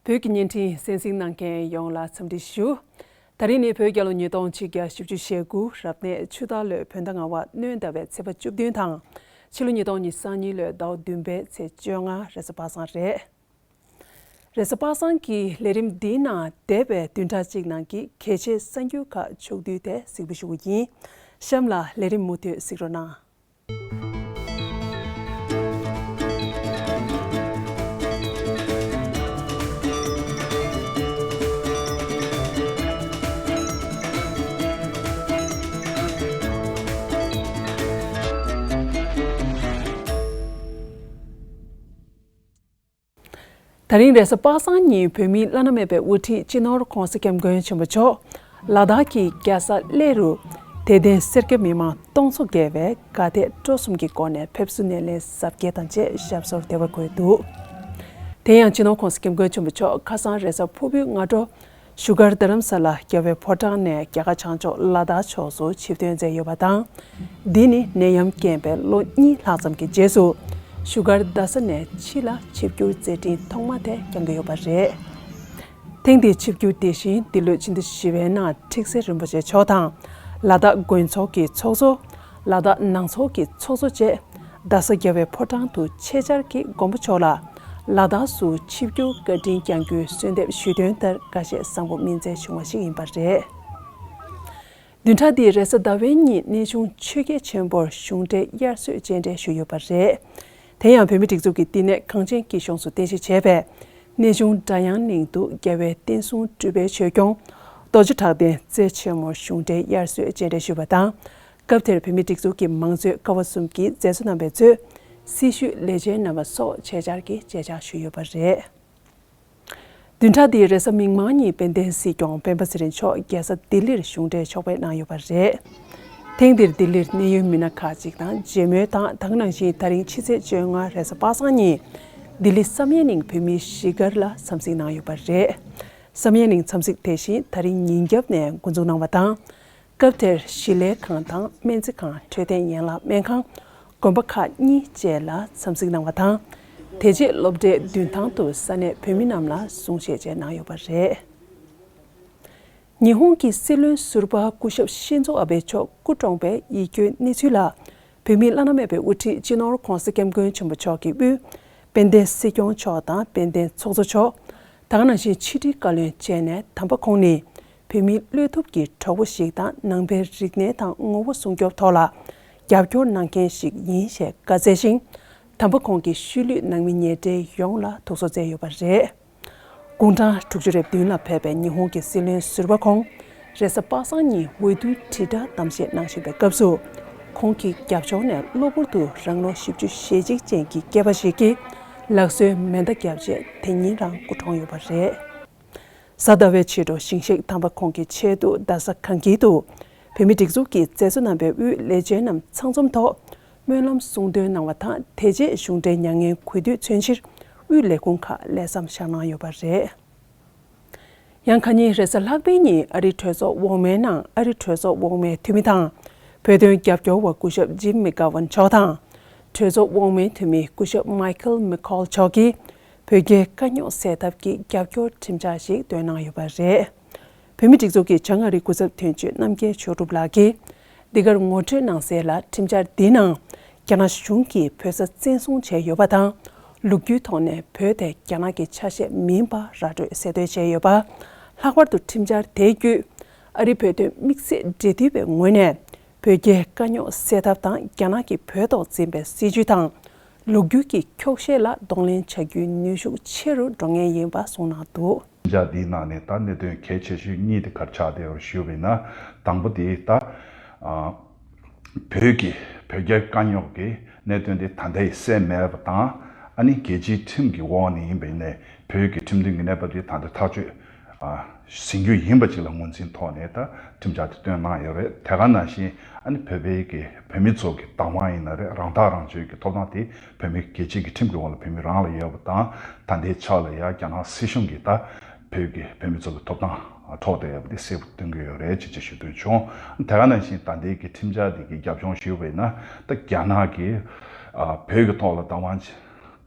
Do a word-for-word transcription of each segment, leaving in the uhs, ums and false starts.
བོད་ཀྱི་བརྙན་འཕྲིན་གསན་གཟིགས་གནང་མཁན་ཡོངས་ལ་འཚམས་འདྲི་ཞུ། ད་རིང་ནི་བོད་རྒྱལ་ལོ་ཉིས་སྟོང་ཆིག་བརྒྱ་བཞི་བཅུ་ཞེ་དགུ་རབ་གནས་ཆུ་སྟག་ལོའི་བོད་ཟླ་ལྔ་པ་སྣྲོན་ཟླ་བའི་ཚེས་པ་བཅུ་བདུན་དང་ཕྱི་ལོ་ཉིས་སྟོང་ཉི་ཤུ་རྩ་གཉིས་ལོའི་ཟླ་བ་བདུན་པའི་ཚེས་བཅོ་ལྔ་རེས་གཟའ་པ་སངས་རེད། རེས་གཟའ་པ་སངས་ཀྱི་ལས་རིམ་འདིའི་ནང་འདས་པའི་བདུན་ཕྲག་གཅིག་ནང་གི་གལ་ཆེའི་གསར་འགྱུར་ཁག་ཕྱོགས་བསྡུས་ཏེ་གཟིགས་འབུལ་ཞུ་གི་ཡིན། གཤམ་ལ་ལས་རིམ་མུ་མཐུད་གཟིགས་རོགས་གནང་། ད་རིང་རེས་གཟའ་པ་སངས་ཉིན་བོད་མིའི་བླ་ན་མེད་པའི་དབུ་ཁྲིད་སྤྱི་ནོར་༧གོང་ས་༧སྐྱབས་མགོན་ཆེན་པོ་མཆོག་ལ་དྭགས་ཀྱི་རྒྱལ་ས་གླེ་རུ་དད་ལྡན་སེར་སྐྱ་མི་མང་སྟོང་ཚོ་བརྒལ་བས་དགའ་དད་སྤྲོ་གསུམ་གྱི་སྒོ་ནས་ཕེབས་བསུ་སྣེ་ལེན་གཟབ་རྒྱས་དང་བཅས་ཞབས་སོར་བདེ་བར་འཁོད་འདུག་དེ་ཡང་སྤྱི་ནོར་༧གོང་ས་༧སྐྱབས་མགོན་ཆེན་པོ་མཆོག་ཁ་སང་རེས་གཟའ་ཕུར་བུའི་སྔ་དྲོ་བཞུགས་སྒར་རྡ་རམ་ས་ལ་རྒྱལ་བའི་ཕོ་བྲང་ནས་རྒྱ་གར་བྱང་ཕྱོགས་ལ་དྭགས་ཕྱོགས་སུ་ཆིབས་ཐོན་མཛད་ཡོད་པ་དང་། འདི་ནི་ནད་ཡམས་རྐྱེན་པས་ལོ་གཉིས་ལྷག་ཙམ་གྱི་རྗེས་སུ་བཞུགས་སྒར་རྡ་ས་ནས་ཕྱི་ལ་ཆིབས་བསྒྱུར་མཛད་འཕྲིན་ཐོག་མ་དེ་བསྐྱངས་ཀྱི་ཡོད་པ་རེད། ཐེངས་འདིའི་ཆིབས་བསྒྱུར་དེ་བཞིན་འདི་ལོའི་ཕྱི་ཟླ་བཞི་པའི་ནང་ཁྲིག་སེ་རིན་པོ་ཆེ་མཆོག་དང་། ལ་དྭགས་དགོན་ཚོགས་ཀྱི་ཚོགས་གཙོ། ལ་དྭགས་ནང་ཚོགས་ཀྱི་ཚོགས་གཙོ་བཅས། རྡ་ས་རྒྱལ་བའི་ཕོ་བྲང་དུ་ཆེད་བཅར་གྱིས་མགོན་པོ་མཆོག་ལ་ལ་དྭགས་སུ་ཆིབས་བསྒྱུར་བཀའ་དྲིན་བསྐྱང་རྒྱུའི་གསོལ་འདེབས་ཞུས་དོན་ལྟར་དགའ་བཞེས་བཟང་པོ་སྨིན་མཛད་བྱུང་བ་ཞིག་ཡིན་པ་རེད། བདུན་ཕྲག་འདིའི་རེས་གཟའ་ཟླ་བའི་ཉིན་གནས་ཆུང་ཆོས་རྒྱལ་ཆེན་པོར་གཞུང་འབྲེལ་དབྱར་གསོལ་སྤྱན་འདྲེན་ཞུས་ཡོད་པ་རེད། དེ་ཡང་བོད་མིའི་སྒྲིག་འཛུགས་ཀྱི་བསྟི་གནས་གངས་ཅན་སྐྱིད་གཤོངས་སུ་རྟེན་གཞི་བྱས་པའི་གནས་ཆུང་སྒྲ་དབྱངས་གླིང་དུ་རྒྱལ་བའི་བསྟན་སྲུང་སྤྲུལ་པའི་ཆོས་སྐྱོང་རྡོ་རྗེ་གྲགས་ལྡན་རྩེ་ཆེན་མོར་གཞུང་འབྲེལ་དབྱར་གསོལ་སྤྱན་འདྲེན་ཞུས་པ་དང་། སྐབས་དེར་བོད་མིའི་སྒྲིག་འཛུགས་ཀྱི་མང་གཙོའི་ཀ་བ་གསུམ་གྱི་མཛད་གཙོ་རྣམ་པས་གཙོས་སྲི་ཞུའི་ལས་བྱེད་རྣམ་པ་སོགས་ཆེད་བཅར་གྱིས་མཇལ་བཅར་ཞུས་ཡོད་པ་རེད། བདུན་ཕྲག་འདིའི་རེས་གཟའ་མིག་དམར་ཉིན་དཔལ་ལྡན་སྲིད་སྐྱོང་སྤེན་པ་ཚེ་རིང་མཆོག་རྒྱལ་ས་ལྡི་ལིར་གཞུང་འབྲེལ་ཕྱོགས་ཕེབས་གནང་ཡོད་པ་རེད། ཐེངས་འདིར་ལྡི་ལིར་གནད་ཡོད་མི་སྣ་ཁག་ཅིག་དང་མཇལ་མོལ་དང་། ད་ག་ནང་བཞིན་ད་རིང་ཕྱི་ཚེས་བཅོ་ལྔ་རེས་གཟའ་པ་སངས་ཉིན་ལྡི་ལི་བསམ་ཡས་གླིང་བོད་མིའི་གཞིས་སྒར་ལ་འཚམས་གཟིགས་གནང་ཡོད་པ་རེད། བསམ་ཡས་གླིང་འཚམས་གཟིགས་དེ་བཞིན་ད་རིང་ཉིན་རྒྱབ་ནས་འགོ་འཛུགས་གནང་བ་དང་། སྐབས་དེར་ཞི་ལའི་ཁང་དང་སྨན་རྩིས་ཁང་། འཕྲོད་བསྟེན་ཡན་ལག་སྨན་ཁང་། དགོན་པ་ཁག་གཉིས་བཅས་ལ་འཚམས་གཟིགས་གནང་བ་དང་། དེ་རྗེས་སློབ་གྲྭའི་མདུན་ཐང་དུ་ས་གནས་བོད་མི་རྣམས་ལ་གསུང་བཤད་བཅས་གནང་ཡོད་པ་རེད། ཉི་ཧོང་གི་སྲིད་བློན་ཟུར་པ་སྐུ་ཞབས་ཤིན་ཛོ་ཨ་བེ་མཆོག་སྐུ་གྲོངས་པའི་ཡིད་སྐྱོའི་གནས་ཚུལ་ལ། བོད་མིའི་བླ་ན་མེད་པའི་དབུ་ཁྲིད་སྤྱི་ནོར་༧གོང་ས་༧སྐྱབས་མགོན་ཆེན་པོ་མཆོག་གི་དབུས། དཔལ་ལྡན་སྲིད་སྐྱོང་མཆོག་དང་དཔལ་ལྡན་ཚོགས་གཙོ་མཆོག་ད་ག་ནང་བཞིན་ཕྱི་དྲིལ་བཀའ་བློན་བཅས་ནས་དམ་པ་ཁོང་ནི་བོད་མིའི་བློས་ཐུབ་ཀྱི་གྲོགས་པོ་ཞིག་དང་། ནང་པའི་རིག་གནས་དང་ངོ་བོ་སྲུང་སྐྱོབ་ཐོག་ལ་རྒྱབ་སྐྱོར་གནང་མཁན་ཞིག་ཡིན་ཞེས་བཀའ་སྩལ་ཞིང་། དམ་པ་ཁོང་གི་ཤུལ་ལུས་ནང་མི་ཉེ་འབྲེལ་ཡོངས་ལ་ཐུགས་གསོ་སྩལ་ཡོད་པ་རེད། དགུང་གྲངས་དྲུག་ཅུ་རེ་བདུན་ལ་ཕེབས་པའི་ཉི་ཧོང་གི་སྲིད་བློན་ཟུར་པ་ཁོང་། རེས་གཟའ་པ་སངས་ཉིན་འོས་བསྡུའི་དྲིལ་བསྒྲགས་གཏམ་བཤད་གནང་བཞིན་པའི་སྐབས་སུ། ཁོང་གི་རྒྱབ་ཕྱོགས་ནས་གློ་བུར་དུ་རང་ལོ་བཞི་བཅུ་ཞེ་གཅིག་ཅན་གྱི་སྐྱེས་པ་ཞིག་གིས་ལག་བཟོའི་མེ་མདའ་བརྒྱབ་རྗེས་དེ་ཉིན་རང་སྐུ་གྲོངས་ཡོད་པ་རེད། གཟའ་ཟླ་བའི་ཕྱི་དྲོ་ཞིང་གཤེགས་དམ་པ་ཁོང་གི་ཆེད་དུ་རྡ་ས་གངས་སྐྱིད་དུ་བོད་མིའི་སྒྲིག་འཛུགས་ཀྱི་མཛད་གཙོ་རྣམ་པའི་དབུས་ལས་བྱེད་རྣམས་ཚང་འཛོམས་ཐོག་སྨོན་ལམ་གསུང་འདོན་གནང་བ་དང་། དེ་རྗེས་གཞུང་འབྲེལ་མྱ་ངན་གུས་འདུད་མཚོན་ཕྱིར་དབུས་ལས་ཁུངས་ཁག་ལས་མཚམས་བཞག་གནང་ཡོད་པ་རེད། ཡང་ཁ་ཉིན་རེས་གཟའ་ལྷག་པའི་ཉིན་ཨ་རིའི་གྲོས་ཚོགས་འོག་མའི་ནང་ཨ་རིའི་གྲོས་ཚོགས་འོག་མའི་འཐུས་མི་དང་། བོད་དོན་རྒྱབ་སྐྱོར་བ་སྐུ་ཞབས་ཇིམ་མེག་གྷ་ཝན་མཆོག་དང་། གྲོས་ཚོགས་འོག་མའི་འཐུས་མི་སྐུ་ཞབས་མའི་ཁལ་མེ་ཁོལ་མཆོག་གིས་བོད་རྒྱའི་དཀའ་རྙོག་སེལ་ཐབས་ཀྱི་རྒྱབ་སྐྱོར་ཁྲིམས་འཆར་ཞིག་བཏོན་གནང་ཡོད་པ་རེད། བོད་མིའི་སྒྲིག་འཛུགས་ཀྱི་བྱང་ཨ་རིའི་སྐུ་ཚབ་དོན་གཅོད་རྣམ་རྒྱལ་ཆོས་གྲུབ་ལགས་ཀྱིས། འདི་གར་ངོ་སྤྲོད་གནང་གསལ་ལ། ཁྲིམས་འཆར་འདིའི་ནང་རྒྱ་ནག་གཞུང་གིས་བོད་ས་བཙན་བཟུང་བྱས་ཡོད་པ་དང་། ལོ་རྒྱུས་ཐོག་ནས་བོད་དེ་རྒྱ་ནག་གི་ཆ་ཤས་མིན་པ་ར་སྤྲོད་གསལ་སྟོན་བྱས་ཡོད་པ། ལྷག་པར་དུ་ཁྲིམས་འཆར་དེ་བརྒྱུད། ཨ་རིའི་བོད་དོན་དམིགས་བསལ་འབྲེལ་མཐུད་པའི་ངོས་ནས། བོད་རྒྱའི་དཀའ་རྙོག་སེལ་ཐབས་དང་། རྒྱ་ནག་གིས་བོད་ཐོག་འཛིན་པའི་སྲིད་བྱུས་དང་། ལོ་རྒྱུས་ཀྱི་འཁྱོག་བཤད་ལ་གདོང་ལེན་བྱ་རྒྱུའི་ནུས་ཤུགས་ཆེ་རུ་འགྲོ་ངེས་ཡིན་པ་གསུངས་གནང་འདུག་ཁྲིམས་འཆར་འདིའི་ནང་ནས་ད་གནད་དོན་གལ་ཆེ་ཤོས་གཉིས་དེ་ག་རེ་ཆགས་བསྡད་ཡོད་ཞུས་པ་ཡིན་ན། དང་པོ་དེ་ད་ཨ་བོད་ཀྱི་བོད་རྒྱའི་དཀའ་རྙོག་གི་གནད་དོན་དེ་ད་ལྟ་ཡང་སེལ་མེད་པ་དང་། ཨ་ནི་རྒྱལ་སྤྱིའི་ཁྲིམས་ཀྱི་འོག་ནས་ཡིན་པ་ཡིན་ནའི་བོད་ཀྱི་ཁྲིམས་མཐུན་གྱི་གནས་བབ་དེ་ད་ལྟ་ཐག་གཅོད་ཨ་ཟིན་རྒྱུ་ཡིན་པ་ཅིག་ལ་ངོས་འཛིན་ཐོག་ནས་ད་ཁྲིམས་འཆར་དེ་བཏོན་གནང་ཡོད་རེད། དེ་ག་ནང་བཞིན་ཨ་ནི་བོད་པའི་གི་བོད་མི་ཚོ་གི་བདག་དབང་ཡིན་ན་རེད། རང་ཐག་རང་གཅོད་ཀྱི་ཐོབ་ཐང་དེ་བོད་མི་རྒྱལ་སྤྱི་གི་ཁྲིམས་ཀྱི་འོག་ལ་བོད་མི་རང་ལ་ཡོད་པ་དང་། ད་ལྟའི་ཆ་ལ་ཡ་རྒྱ་ནག་སྲིད་གཞུང་གིས་ད་བོད་ཀྱི་བོད་མི་ཚོ་གི་ཐོབ་ཐང་འཕྲོག་བསྡད་ཡོད་པ་དེ་གསལ་པོ་སྟོན་གྱི་ཡོད་རེད་ཅེས་ཅེས་ཞུ་འདོད་བྱུང་། དེ་ག་ནང་བཞིན་ད་ལྟའི་གི་ཁྲིམས་འཆར་དེ་གི་རྒྱབ་ལྗོངས་ཞུས་པ་ཡིན་ན། ད་རྒྱ་ནག་གིས་ཨ་བོད་ཀྱི་ཐོག་ལ་བདག་དབང་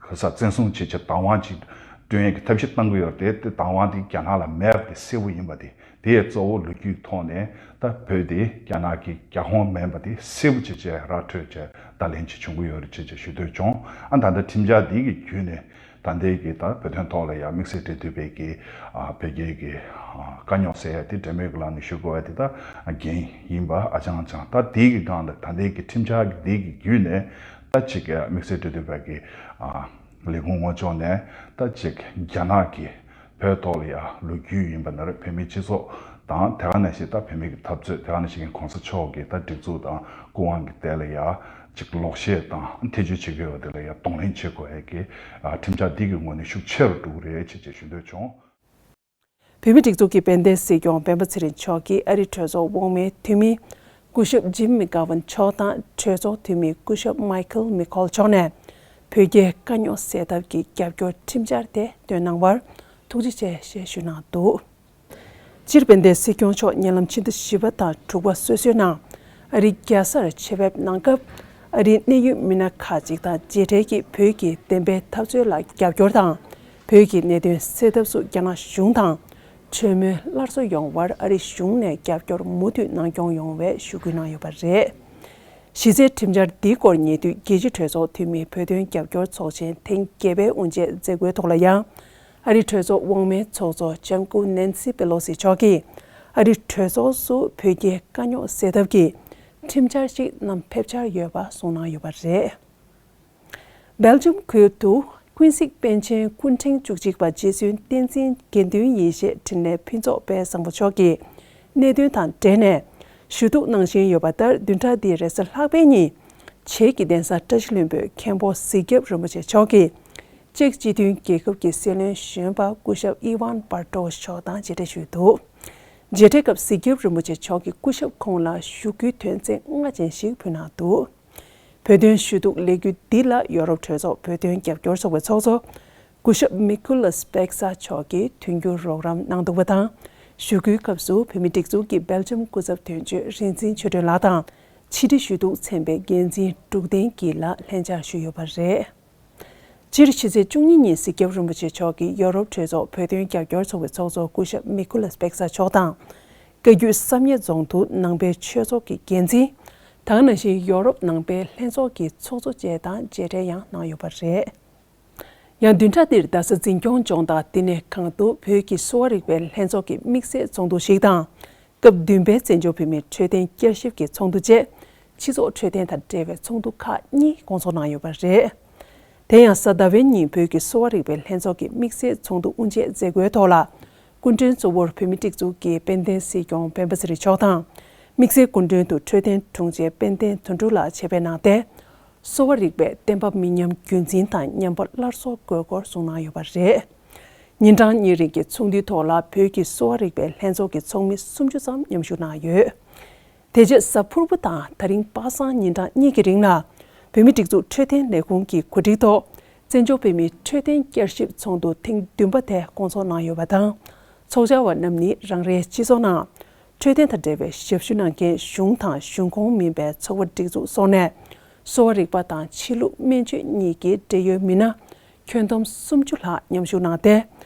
ག་ས་བཙན་བཟུང་བྱེད་ཆེད་བདག་དབང་ཅིག་ སྐྲུན་ཡས་ཀྱི་ཐབས་ཤེས་གཏང་གི་ཡོད་རེད་དེ། དེ་བདག་དབང་དེ་རྒྱ་ནག་ལ་མེད་པ་དེ་གསལ་པོ་ཡིན་པ་དེ། དེ་ཡས་གཙོ་བོ་ལོ་རྒྱུས་ཐོག་ནས་ད་བོད་དེ་རྒྱ་ནག་གི་རྒྱ་ཁོངས་མིན་པ་དེ་གསལ་པོ་བྱས་བྱས་ར་འཕྲོད་བྱས་བརྡ་ལན་ཅིག་བྱུང་གི་ཡོད་རེད་ཅེས་ཅེས་ཞུ་འདོད་བྱུང་། ཨ་ད་ལྟ་ཁྲིམས་འཆར་འདི་གི་བརྒྱུད་ནས་ད་ལྟའི་གི་ད་བོད་དོན་ཐོག་ལ་ཡང་དམིགས་བསལ་འབྲེལ་མཐུད་པའི་གི་ཨ་བོད་རྒྱའི་གི་ཨ་དཀའ་རྙོག་སེལ་ཡ་དེ་འབྲེལ་མོལ་གི་ལམ་ནས་ཞུ་དགོས་པ་དེ་ད་འགན་ཡིན་པ་ཨ་ཅང་ཅང་། ད་འདི་གི་སྒང་ལ་ད་ལྟའི་གི་ཁྲིམས་འཆར་འདི་གི་བརྒྱུད་ནས་ད་ཅིག་དམིགས་བསལ་འབྲེལ་མཐུད་པ་གི་ཨ་ལས་ཁུངས་ངོ་ཕྱོགས་ནས་ད་ཅིག་རྒྱ་ནག་གིས་བོད་ཐོག་ལ་ཡ་ལོ་རྒྱུས་ཡིན་པ་ན་རེ་བོད་མིའི་སྤྱི་ཚོགས་དང་དེ་ག་ནང་བཞིན་ད་བོད་མི་གི་འཐབ་རྩོད་དེ་ག་ནང་བཞིན་གོང་ས་མཆོག་གི་ད་སྒྲིག་འཛུགས་དང་སྐུ་དབང་གི་ཐད་ལ་ཡ་ཅིག་ལོག་བཤད་དང་ཐེ་བྱུས་བྱེད་དགོས་པ་དེ་ལ་ཡ་གདོང་ལེན་བྱེད་དགོས་ཡ་གི་ཨ་ཁྲིམས་འཆར་འདི་གི་ངོས་ནས་ཤུགས་ཆེ་རུ་འགྲོ་གི་རེད་ཅེས་ཅེས་ཞུ་འདོད་བྱུང་། བོད་མིའི་སྒྲིག་འཛུགས་ཀྱི་དཔལ་ལྡན་སྲིད་སྐྱོང་སྤེན་པ་ཚེ་རིང་མཆོག་གིས་ཨ་རིའི་གྲོས་ཚོགས་འོག་མའི་འཐུས་མི་སྐུ་ཞབས་ཇིམ་མི་གྷ་ཝན་མཆོག་དང་གྲོས་ཚོགས་འཐུས་མི་སྐུ་ཞབས་མའི་ཁལ་མི་ཁོལ་མཆོག་ནས་བོད་རྒྱའི་དཀའ་རྙོག་སེལ་ཐབས་ཀྱི་རྒྱབ་སྐྱོར་ཁྲིམས་འཆར་དེ་བཏོན་གནང་བར་ཐུགས་རྗེ་ཆེ་ཞེས་ཞུས་གནང་འདུག་སྤྱིར་དཔལ་ལྡན་སྲིད་སྐྱོང་མཆོག་ཉེ་ལམ་ཕྱི་ཟླ་བཞི་པ་དང་དྲུག་པ་སོ་སོའི་ནང་ཨ་རིའི་རྒྱལ་སར་ཆེད་ཕེབས་གནང་སྐབས། ཨ་རིའི་གནད་ཡོད་མི་སྣ་ཁག་ཅིག་དང་མཇལ་འཕྲད་ཀྱིས་བོད་ཀྱི་བདེན་པའི་འཐབ་རྩོད་ལ་རྒྱབ་སྐྱོར་དང་། བོད་ཀྱི་གནད་དོན་སེལ་ཐབས་སུ་རྒྱ་ནག་གཞུང་དང་གྲོས་མོལ་སླར་གསོ་ཡོང་བར་ཨ་རིའི་གཞུང་ནས་རྒྱབ་སྐྱོར་མུ་མཐུད་གནང་སྐྱོང་ཡོང་བའི་ཞུ་སྐུལ་གནང་ཡོད་པ་རེད། གཞི་རྩའི་ཁྲིམས་འཆར་འདིའི་སྐོར་ཉེ་དུས་རྒྱལ་སྤྱིའི་གྲོས་ཚོགས་འཐུས་མིའི་བོད་དོན་རྒྱབ་སྐྱོར་ཚོགས་ཆེན་ཐེངས་བརྒྱད་པའི་དབུ་འབྱེད་མཛད་སྒོའི་ཐོག་ལ་ཡང་། ཨ་རིའི་གྲོས་ཚོགས་འོག་མའི་ཚོགས་གཙོ་ལྕམ་སྐུ་ནན་སི་པེ་ལོ་སི་མཆོག་གིས་ཨ་རིའི་གྲོས་ཚོགས་སུ་བོད་རྒྱའི་དཀའ་རྙོག་སེལ་ཐབས་ཀྱི་ཁྲིམས་འཆར་ཞིག་བསྣམས་ཕེབས་འཆར་ཡོད་པ་གསུངས་གནང་ཡོད་པ་རེད། སྦེལ་ཇམ་ཁུལ་དུ་ཀུན་གཟིགས་པཎ་ཆེན་སྐུ་ཕྲེང་བཅུ་གཅིག་པ་རྗེ་བཙུན་བསྟན་འཛིན་དགེ་འདུན་ཡེ་ཤེས་འཕྲིན་ལས་ཕུན་ཚོགས་དཔལ་བཟང་པོ་མཆོག་གིས་གནད་དོན་དང་འབྲེལ་ནས་ཞུ་གཏུག་གནང་བཞིན་ཡོད་པ་ལྟར། བདུན་ཕྲག་འདིའི་རེས་གཟའ་ལྷག་པའི་ཉིན་བྱེས་ཀྱི་གདན་ས་བཀྲ་ཤིས་ལྷུན་པོའི་མཁན་པོ་གཟིགས་སྐྱབས་རིན་པོ་ཆེ་མཆོག་གིས་ཅེཀ་སྤྱི་མཐུན་རྒྱལ་ཁབ་ཀྱི་སྲིད་བློན་གཞོན་པ་སྐུ་ཞབས་ཨི་ཝན་བྷར་ཏོ་མཆོག་དང་མཇལ་འཕྲད་ཞུས་འདུག་མཇལ་འཕྲད་སྐབས་གཟིགས་སྐྱབས་རིན་པོ་ཆེ་མཆོག་གིས་སྐུ་ཞབས་ཁོང་ལ་ཞུ་སྐུལ་དོན་ཚན་ལྔ་ཅན་ཞིག་ཕུལ་གནང་འདུག་བོད་དོན་ཞུ་གཏུག་ལས་འགུལ་འདི་ལ་ཡོ་རོབ་གྲོས་ཚོགས་བོད་དོན་རྒྱབ་སྐྱོར་ཚོགས་པའི་ཚོགས་གཙོ་སྐུ་ཞབས་མི་ཀུ་ལས་པེག་ས་མཆོག་གིས་མཐུན་འགྱུར་རོགས་རམ་གནང་འདུག་པ་དང་། ཞུ་སྐུལ་སྐབས་སུ་བོད་མིའི་སྒྲིག་འཛུགས་ཀྱི་སྦེལ་ཇམ་སྐུ་ཚབ་དོན་གཅོད་རིག་འཛིན་ཆོས་སྒྲོན་ལགས་དང་། ཕྱི་དྲིལ་ཞུ་གཏུག་ཚན་པའི་འགན་འཛིན་འབྲུག་བསྟན་སྐྱིད་ལགས་ལྷན་བཅར་ཞུས་ཡོད་པ་རེད། སྤྱིར་ཕྱི་ཚེས་བཅུ་གཉིས་ཉིན་གཟིགས་སྐྱབས་རིན་པོ་ཆེ་མཆོག་གིས་ཡོ་རོབ་གྲོས་ཚོགས་བོད་དོན་རྒྱབ་སྐྱོར་ཚོགས་པའི་ཚོགས་གཙོ་སྐུ་ཞབས་མི་ཀུ་ལས་པེག་ས་མཆོག་དང་། བཀའ་བརྒྱུད་བསམ་ཡས་རྫོང་དུ་ནང་པའི་ཆོས་ཚོགས་ཀྱི་འགན་འཛིན། ད་ག་ནང་བཞིན་ཡོ་རོབ་ནང་པའི་ལྷན་ཚོགས་ཀྱི་ཚོགས་གཙོ་བཅས་དང་མཇལ་འཕྲད་ཡང་གནང་ཡོད་པ་རེད། ཡང་བདུན་ཕྲག་འདིར་རྡ་ས་འཛིན་སྐྱོང་ལྗོངས་དང་དེ་ནས་གང་དུ་བོད་ཀྱི་གསོ་བ་རིག་པའི་ལྷན་ཚོགས་ཀྱི་དམིགས་བསལ་ཚོགས་འདུ་ཞིག་དང་། སྐབས་བདུན་པའི་བཙན་བྱོལ་བོད་མིའི་འཕྲོད་བསྟེན་བསྐྱར་ཞིབ་ཀྱི་ཚོགས་འདུ་བཅས་སྤྱི་ཚོགས་འཕྲོད་བསྟེན་དང་འབྲེལ་བའི་ཚོགས་འདུ་ཁག་གཉིས་སྐོང་ཚོགས་གནང་ཡོད་པ་རེད། དེ་ཡང་གཟའ་ཟླ་བའི་ཉིན་བོད་ཀྱི་གསོ་བ་རིག་པའི་ལྷན་ཚོགས་ཀྱི་དམིགས་བསལ་ཚོགས་འདུ་དབུ་འབྱེད་མཛད་སྒོའི་ཐོག་ལ། སྐུ་མགྲོན་གཙོ་བོར་བོད་མིའི་སྒྲིག་འཛུགས་ཀྱི་དཔལ་ལྡན་སྲིད་སྐྱོང་སྤེན་པ་ཚེ་རིང་མཆོག་དང་། དམིགས་བསལ་སྐུ་མགྲོན་དུ་འཕྲོད་བསྟེན་དྲུང་ཆེ་དཔལ་ལྡན་དོན་གྲུབ་ལགས་ཆེད་ཕེབས་གནང་སྟེ། གསོ་བ་རིག་པའི་བསྟན་པ་མི་ཉམས་རྒྱུན་འཛིན་དང་ཉམས་པ་སླར་གསོ་དགོས་སྐོར་གསུངས་གནང་ཡོད་པ་རེད། ཉིན་གྲངས་གཉིས་རིང་གི་ཚོགས་འདུའི་ཐོག་ལ་བོད་ཀྱི་གསོ་བ་རིག་པའི་ལྷན་ཚོགས་ཀྱི་ཚོགས་མི་སུམ་ཅུ་ཙམ་མཉམ་ཞུགས་གནང་ཡོད། དེ་རྗེས་གཟའ་ཕུར་བུ་དང་ད་རིང་པ་སངས་ཉིན་གྲངས་གཉིས་ཀྱི་རིང་ལ། བོད་མིའི་སྒྲིག་འཛུགས་འཕྲོད་བསྟེན་ལས་ཁུངས་ཀྱི་གོ་སྒྲིག་ཐོག་བཙན་བྱོལ་བོད་མིའི་འཕྲོད་བསྟེན་བསྐྱར་ཞིབ་ཚོགས་འདུ་ཐེངས་བདུན་པ་དེ་སྐོང་ཚོགས་གནང་ཡོད་པ་དང་། ཚོགས་བཅར་བ་རྣམས་ནི་རང་རེའི་སྤྱི་ཚོགས་ནང་འཕྲོད་བསྟེན་དང་འབྲེལ་བའི་ཞབས་ཞུ་གནང་མཁན་གཞུང་དང་གཞུང་ཁོངས་མིན་པའི་ཚོགས་པ་སྒྲིག་འཛུགས་སོགས་ནས། གསོ་བ་རིག་པ་དང་ཕྱི་ལུགས་སྨན་བཅོས་གཉིས་ཀྱི་འབྲེལ་ཡོད་མི་སྣ་ཁྱོན་བསྡོམས་སུམ་ཅུ་ལྷག་མཉམ་ཞུགས་གནང་སྟེ།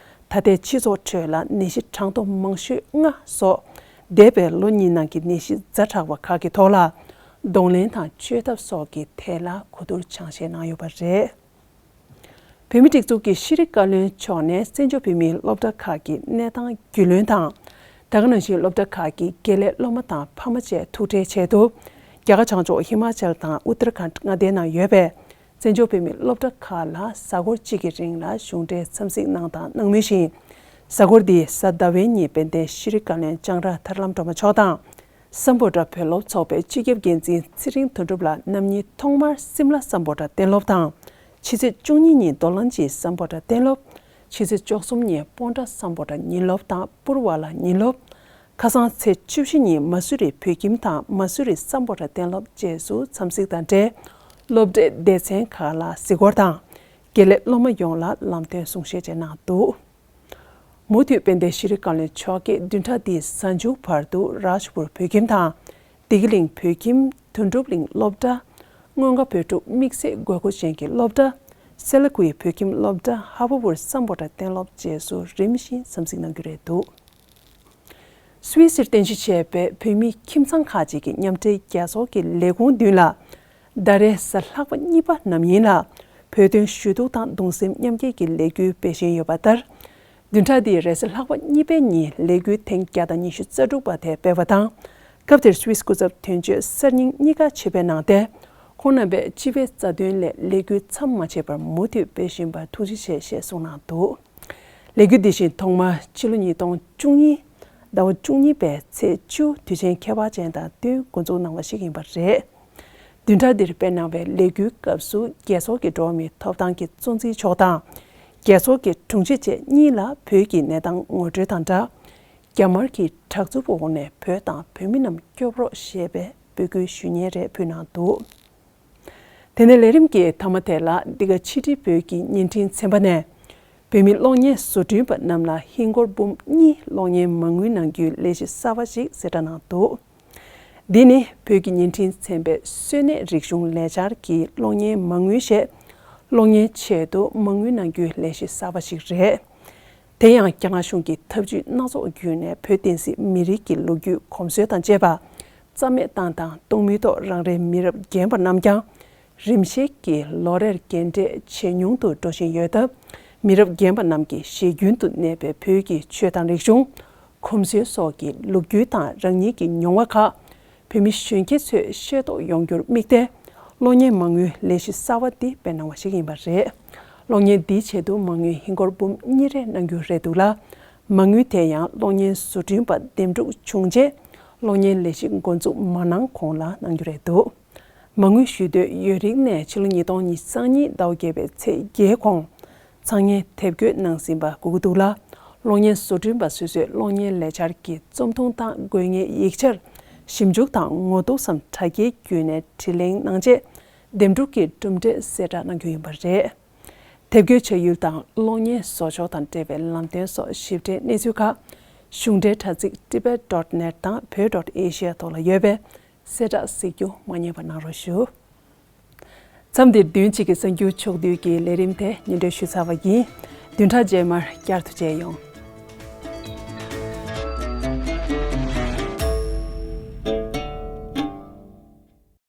ད་ལྟའི་སྤྱི་ཚོགས་ཁྲོད་ལ་ནད་གཞི་གྲངས་ཐོ་མང་ཤོས་ལྔ་སོགས། འདས་པའི་ལོ་གཉིས་ནང་གི་ནད་གཞི་ཛ་དྲག་པ་ཁག་གི་ཐོག་ལ། གདོང་ལེན་དང་བཅོས་ཐབས་སོགས་ཀྱི་ཐད་ལ་གོ་བསྡུར་སྦྱང་བཤད་གནང་ཡོད་པ་རེད། བོད་མིའི་སྒྲིག་འཛུགས་ཀྱི་ཤེས་རིག་བཀའ་བློན་མཆོག་ནས་བཙན་བྱོལ་བོད་མིའི་སློབ་གྲྭ་ཁག་གི་གནས་སྟངས་རྒྱུས་ལོན་དང་། ད་ག་ནང་བཞིན་སློབ་གྲྭ་ཁག་གི་དགེ་ལས་སློབ་མ་དང་ཕ་མ་བཅས་ཐུག་འཕྲད་ཆེད་དུ། རྒྱ་གར་བྱང་ཕྱོགས་ཧི་མ་ཅལ་དང་ཨུ་ཏར་ཁཱན་མངའ་སྡེའི་ནང་ཡོད་པའི་བཙན་བྱོལ་བོད་མིའི་སློབ་གྲྭ་ཁག་ལ་གཟའ་འཁོར་གཅིག་གི་རིང་ལ་གཞུང་འབྲེལ་འཚམས་གཟིགས་གནང་དང་གནང་མུས་བཞིན། གཟའ་འཁོར་འདིའི་གཟའ་ཟླ་བའི་ཉིན་དཔལ་ལྡན་ཤེས་རིག་བཀའ་བློན་ལྕང་ར་ཐར་ལམ་སྒྲོལ་མ་མཆོག་དང་། སམ་བྷོ་ཊ་བོད་སློབ་ཚོགས་པའི་སྤྱི་ཁྱབ་འགན་འཛིན་ཚེ་རིང་དོན་གྲུབ་ལགས་རྣམ་གཉིས་ཐོག་མར་སིམ་ལ་སམ་བྷོ་ཊ་གཏན་སློབ་དང་། ཕྱི་ཚེས་བཅུ་གཉིས་ཉིན་རྡོ་ལམ་གྱི་སམ་བྷོ་ཊ་གཏན་སློབ། ཕྱི་ཚེས་བཅུ་གསུམ་ཉིན་སྤོན་ཊ་སམ་བྷོ་ཊ་ཉིན་སློབ་དང་པུར་ཝ་ལ་ཉིན་སློབ། ཁ་སང་ཚེས་བཅུ་བཞི་ཉིན་མ་སུ་རི་བོད་ཁྱིམ་དང་མ་སུ་རི་སམ་བྷོ་ཊ་གཏན་སློབ་བཅས་སུ་འཚམས་གཟིགས་དང་འབྲེལ། སློབ་གྲྭའི་སྡེ་ཚན་ཁག་ལ་གཟིགས་སྐོར་དང་། དགེ་ལས་སློབ་མ་ཡོངས་ལ་ལམ་སྟོན་གསུང་བཤད་བཅས་གནང་འདུག་མུ་མཐུད་དཔལ་ལྡན་ཤེས་རིག་བཀའ་བློན་མཆོག་གིས་བདུན་ཕྲག་འདིའི་གཟའ་མཇུག་བར་དུ་རཱཇ་པུར་བོད་ཁྱིམ་དང་། བདེ་སྐྱིད་གླིང་བོད་ཁྱིམ། དོན་གྲུབ་གླིང་སློབ་གྲྭ། སྔོན་དགའ་བོད་ཕྲུག་དམིགས་བསལ་དགོས་མཁོ་ཅན་གྱི་སློབ་གྲྭ། སེ་ལ་ཀུའི་བོད་ཁྱིམ་སློབ་གྲྭ་ཧ་བོ་བུར་སམ་བྷོ་ཊ་གཏན་སློབ་བཅས་སུ་རིམ་བཞིན་འཛམ་གཟིགས་གནང་རྒྱུ་རེད་འདུག་སུད་སིར་རྟེན་གཞི་བྱས་པའི་བོད་མིའི་ཁྱིམ་ཚང་ཁག་ཅིག་གི་མཉམ་འབྲེལ་རྒྱལ་ཚོགས་ཀྱི་ལས་ཁུངས་མདུན་ལ། ཟླ་རེའི་གཟའ་ལྷག་པ་གཉིས་པ་ནམ་ཡིན་ལ་བོད་དོན་ཞུ་གཏུག་དང་གདུང་སེམས་མཉམ་སྐྱེད་ཀྱི་ལས་འགུལ་སྤེལ་བཞིན་ཡོད་པ་ལྟར། བདུན་ཕྲག་འདིའི་རེས་གཟའ་ལྷག་པ་གཉིས་པའི་ཉིན་ལས་འགུལ་ཐེངས་བརྒྱ་དང་ཉི་ཤུ་རྩ་དྲུག་པ་དེ་སྤེལ་བ་དང་། སྐབས་དེར་སུད་སི་སྐུ་ཚབ་དོན་གཅོད་གསར་རྙིང་གཉིས་ཀ་ཆེད་ཕེབས་གནང་སྟེ། ཁོང་རྣམ་པས་སྤྱི་པའི་རྩ་དོན་སླད་ལས་འགུལ་མཚམས་མ་ཆད་པར་མུ་མཐུད་སྤེལ་བཞིན་པར་ཐུགས་རྗེ་ཆེ་ཞེས་གསུངས་གནང་འདུག་ལས་འགུལ་འདི་བཞིན་ཐོག་མར་ཕྱི་ལོ་ཉིས་སྟོང་བཅུ་གཉིས་ཟླ་བ་བཅུ་གཉིས་པའི་ཚེས་བཅུ་དུས་ཆེན་ཁྱད་པར་ཅན་དང་བསྟུན་འགོ་འཛུགས་གནང་བ་ཞིག་ཡིན་པ་རེད། བདུན་ཕྲག་འདིར་སྤེལ་གནང་བའི་ལས་འགུལ་སྐབས་སུ་རྒྱལ་ཚོགས་ཀྱི་འགྲོ་བ་མིའི་ཐོབ་ཐང་གི་གཙོ་འཛིན་མཆོག་དང་། རྒྱལ་ཚོགས་ཀྱི་དྲུང་ཆེ་བཅས་གཉིས་ལ་བོད་ཀྱི་གནས་སྟངས་ངོ་སྤྲོད་དང་སྦྲགས། རྒྱ་དམར་གྱི་དྲག་རྩུབ་འོག་ནས་བོད་དང་བོད་མི་རྣམས་སྐྱོབ་རོགས་ཞེས་པའི་འབོད་སྐུལ་ཞུ་སྙན་རེ་ཕུལ་གནང་འདུག་དེ་ནས་ལས་རིམ་གྱི་མཐའ་མ་དེ་ལ་འདི་ག་ཕྱི་དྲིལ་བོད་ཀྱི་བརྙན་འཕྲིན་ཚན་པ་ནས། བོད་མི་གློག་བརྙན་བཟོ་སྐྲུན་པ་རྣམས་ལ་ཧིན་སྒོར་འབུམ་གཉིས་གློག་བརྙན་མ་དངུལ་གནང་རྒྱུའི་ལས་གཞི་གསར་བ་ཞིག་གསལ་བསྒྲགས་གནང་འདུག་འདི་ནི་བོད་ཀྱི་བརྙན་འཕྲིན་ཚན་པའི་གསོན་གནས་རིག་གཞུང་ལས་འཆར་གྱི་གློག་བརྙན་མ་དངུལ་ཞེས་གློག་བརྙན་ཆེད་དུ་མ་དངུལ་གནང་རྒྱུའི་ལས་གཞི་གསར་བ་ཞིག་རེད། དེ་ཡང་རྒྱ་ནག་གཞུང་གི་ཐབས་ཇུས་སྣ་ཚོགས་བརྒྱུད་ནས་བོད་བསྟན་སྲིད་མི་རིགས་ཀྱི་ལོ་རྒྱུས་གོམས་སྲོལ་དང་བཅས་པ་རྩ་མེད་བཏང་དང་གཏོང་མུས་ཐོག་རང་རེའི་མི་རབས་རྒན་པ་རྣམས་ཀྱང་རིམ་བཞིན་གྱིས་ལོ་རེར་རྒན་གྲས་ཇེ་ཉུང་དུ་འགྲོ་བཞིན་ཡོད་སྟབས། མི་རབས་རྒན་པ་རྣམས་ཀྱིས་གཞིས་རྒྱུན་དུ་གནས་པའི་བོད་ཀྱི་ཆོས་དང་རིག་གཞུང་། གོམས་སྲོལ་སོགས་ཀྱི་ལོ་རྒྱུས་དང་རང་ཉིད་ཀྱི་མྱོང་བ་ཁག་བོད་མི་གཞོན་སྐྱེས་ཚོས་ཤེས་རྟོགས་ཡོང་རྒྱུར་དམིགས་ཏེ། གློག་བརྙན་མ་དངུལ་ལས་གཞི་གསར་བ་འདི་སྤེལ་གནང་བ་ཞིག་ཡིན་པ་རེད། གློག་བརྙན་འདིའི་ཆེད་དུ་མ་དངུལ་ཧིན་སྒོར་འབུམ་གཉིས་རེ་གནང་རྒྱུ་རེད་འདུག་ལ། མ་དངུལ་དེ་ཡང་གློག་བརྙན་བཟོ་སྐྲུན་པ་འདེམས་སྒྲུག་བྱུང་རྗེས། གློག་བརྙན་ལས་གཞི་འགོ་འཛུགས་མ་གནང་གོང་ལ་གནང་རྒྱུ་རེད་འདུག་མ་དངུལ་ཞུ་འདོད་ཡོད་རིགས་ནས་ཕྱི་ལོ་ཉིས་སྟོང་ཉི་ཤུ་རྩ་གཉིས་ཟླ་བ་བརྒྱད་པའི་ཚེས་བརྒྱད་གོང་། འཚང་སྙན་དེབ་འགོད་གནང་ཟིན་པ་གོ་གི་འདུག་ལ། གློག་བརྙན་བཟོ་སྐྲུན་པ་སོ་སོས་གློག་བརྙན་ལས་འཆར་གྱི་རྩོམ་ཐུང་དང་དགོས་ངེས་ཡིག་ཆར་ཞིབ་འཇུག་དང་ངོ་ཐུག་སམ་དྲ་རྒྱའི་བརྒྱུད་ནས་དྲི་ལན་གནང་རྗེས། འདེམས་སྒྲུག་གི་གྲུབ་འབྲས་གསལ་བསྒྲགས་གནང་རྒྱུ་ཡིན་པ་རེད། དེབ་འགོད་བྱ་ཡུལ་དང་གློག་བརྙན་བཟོ་ཕྱོགས་དང་འབྲེལ་བའི་ལམ་སྟོན་སོགས་ཞིབ་ཕྲའི་གནས་ཚུལ་ཁག་གཞུང་འབྲེལ་དྲ་ཚིགས་tibet dot net དང་བོད་dot asia ཐོག་ལ་ཡོད་པས། གསལ་བསྒྲགས་གཟིགས་རྒྱུ་མ་བསྙེལ་བ་གནང་རོགས་ཞུ། མཚམས་འདིར་བདུན་གཅིག་གི་གསར་འགྱུར་ཕྱོགས་བསྡུས་ཀྱི་ལས་རིམ་དེ་སྙན་སྒྲོན་ཞུས་ཚར་བ་ཡིན། བདུན་ཕྲག་རྗེས་མར་བསྐྱར་དུ་མཇལ་ཡོང་།